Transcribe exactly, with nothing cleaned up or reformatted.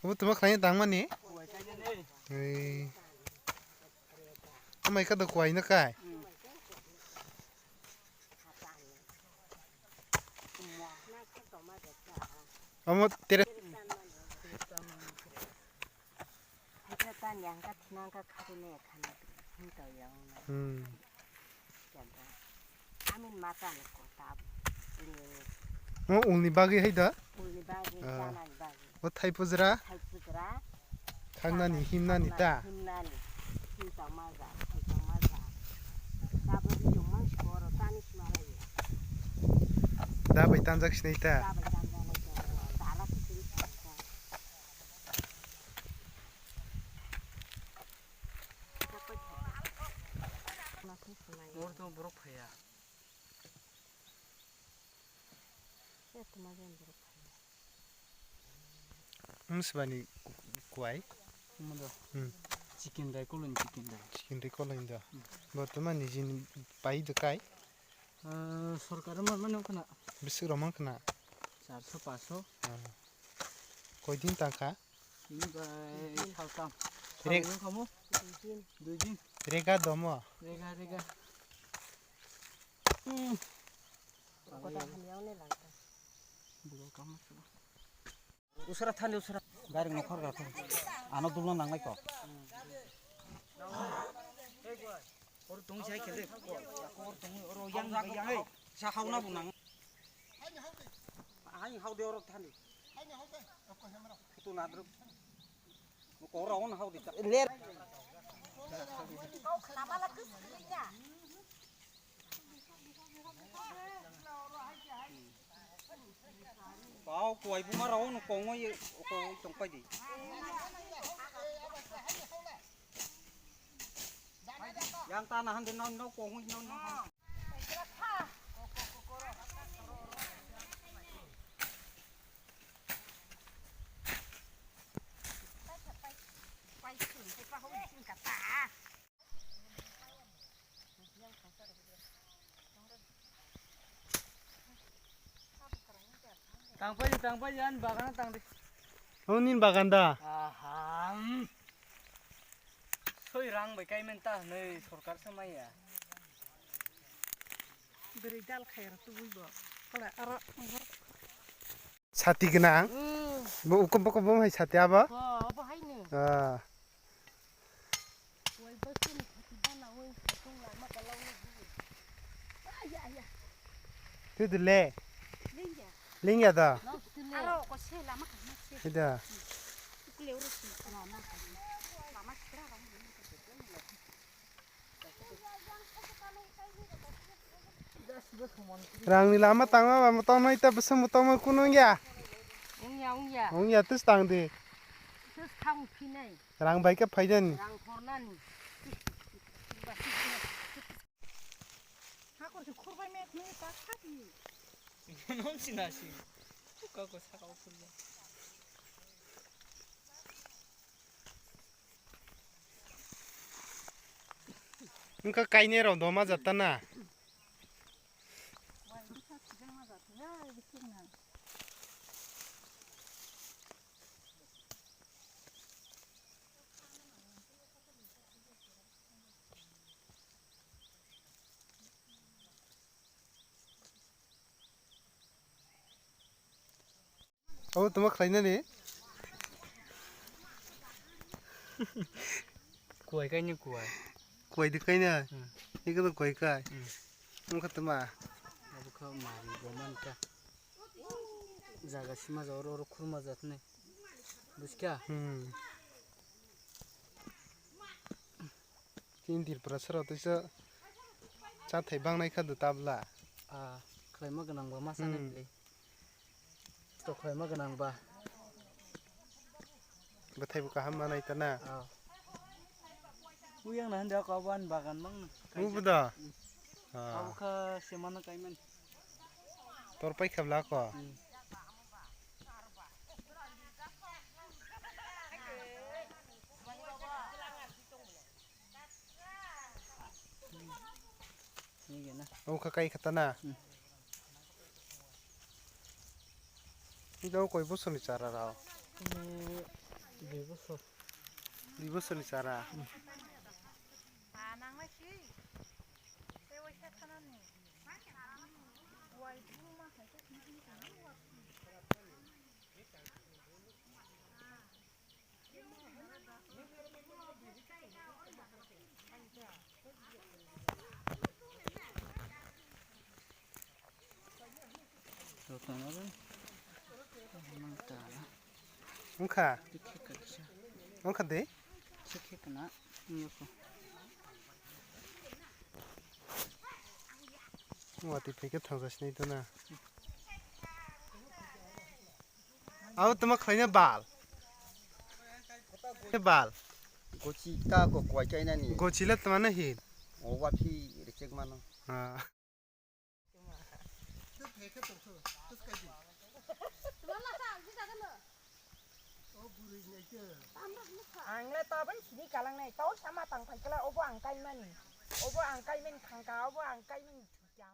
Obo tuma khlai tangmani? Ei. Amai ka do kwai na kai? Omo tere. Hmm. Amin mata ni kota. Mo ulni bagwi hai da? Ulni bagwi, ah, chanani bagwi. O thai pujra? Thai pujra. Khangnani, chanani, himnani ta? Himnani. Him tangma ja, thai tangma ja. Tabuk ni jongman sikoro tani sima lai. Da bai tanjak sinai ta? Da bai tanjak nai ta. Dala khe tini ta. Oro to borok phaiya. Msbani kuai. Chicken dai kolon chicken dai. Chicken dai kolon da. Hmm. Bortoman ni jin pai de kai. Ah, sorkar man mano khna. Bisik romang khna. Charso paso. Ah. Koi din tangkha? Ini bai saltam. Rek- Saltam kamu? Dui din. Rega domo. Rega, rega. Hmm. Usra thani usra. Direct nokhor ga thang. Ano dulna nangnai ko. Or tong sai kele. Or tong or yang yang ei. Sa hauna bu nang. Ai hau de or thani. Tu na dru. Ko ra on hau de. Ler. Pao kuai buma rao no kongoi kongoi tongpai di. Yang tanah han de no no kongoi no no. Tangpai di, tangpai di, ani bagana tang di. Oh, nini bagan da? Aha. Soi rang bai kai men ta nei sorkar se maya. Beri dal khair tu bui bo. Kala aro. Sati gwnang. Hmm. Bo ukum bukum bo hai sati abo? Bo, bo hai ni. Ah. Wai bo sini sati bana wai satu lama kalau ni. Ah, ya, ya. Tu dile. Lingya. Lingya da. Aro ko se lama kan se. Ida. Ukle uru si lama kan. Lama kira kamu. Rangni lama tangma ba motom noi ta bwswk motom kunu wngya. Wngya, wngya. Wngya, tus tang di. Tus thang phinai. Rang bai khe phaidani. Rang khornani. Hakor se khorbai me khni ta khati. Nom sinasi. Ka ko saka usulya. Wngkha kainwi rok doma jatana. Abo tuma khlainani? Kuwai kaini kuwai. Kuwai di kaina? Hmm. Iko to kuwai kai. Hmm. Wngkha tuma? Abo kha mari bo man kha. Jaga sima jaga oro oro khurma jatni. Buskha? Hmm. Chini Tripura saro teisa chathai bangnai kha do tabla. Ah, khlaima gwnang ba ma sanai hmm. Bwle. To khlaima gwnang ba. Bwthai bo kaham manai ta na. Ah. Uyang na hande ko aban bagan mang. Ubu da. Hmm. Ah. Abo kha semana kaiman. Tor pai khabla ko. Hmm. Nigena. O kha kai khata na. Hmm. Ida o koi bosor ni chara rao. Kunu Dui bosor ni chara. Wngkha? Wngkha de? Watwi phaikhe thangsa sinai tona. Abo tama khlaina bal. Bal. Gochi ta ko kwai kainani. Gochi le tama na hin. O wa phi reject mano. Ha. Ang le tabuk sini kalang nai. Tau sama tang phai kala obo ang kaimani. Obo ang kaimani khangka, obo ang kaimani thukya.